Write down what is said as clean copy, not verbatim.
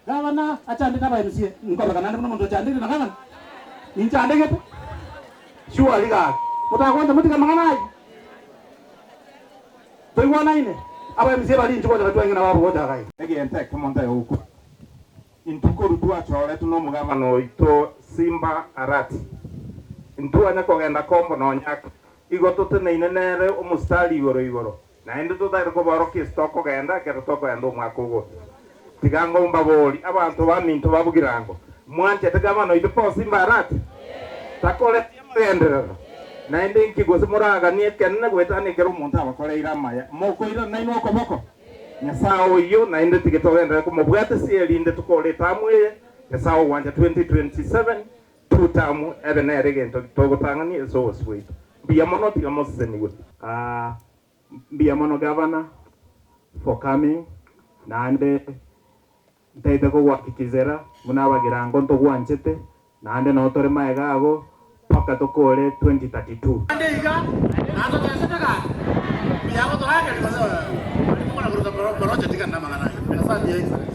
Gavana achandete aba MCA, nkorora naende buna omonto ochandire na gavana, ninchandegete? Surely gaki, motagwancha motige amang'ana ayio. Toigwanaine? Aba MCA baria inche gocha gatwenge nabo abwo gocha iga iga. Egento ekemo ntae gokwana, intwe korwa twachoretwe nomogabana oito Simba Arati, ntwanya kogenda kombo nonya ake, igo toteneine nere omositari igoro igoro, Naende totari koborokia ase tokogenda ekero tokogenda omwaka ogocha. Tiga ngombaborie, abanto baminto ba Bogirango, mwanchete gavana oito Paul Simba Arati? Takoreti amagenderero? Naende inki gose moraganie ekenene goetania ekero omonto abakoreire amaya? Mokoirana nainwe okoboko? Nyasae oyio naende tiga togenderere komobwatesia erinde tokore etamu eye, Nyasae ogwancha 2027, two-term ebe nere egento togotang'ania ase obosio bwaito. Mbuya mono tiga mosesenigwe. Mbuya mono Governor for coming naende ntaete kogohakikizera buna abagirango ntogwanchete naende noo tore maega ago mpaka tokore 2032. Naende iga natotesete gaki, mbuya gotorangeria gose oyo, aria mokona koruta moroche tigana namang'ana ayio. Nyasae mbuya Excellency.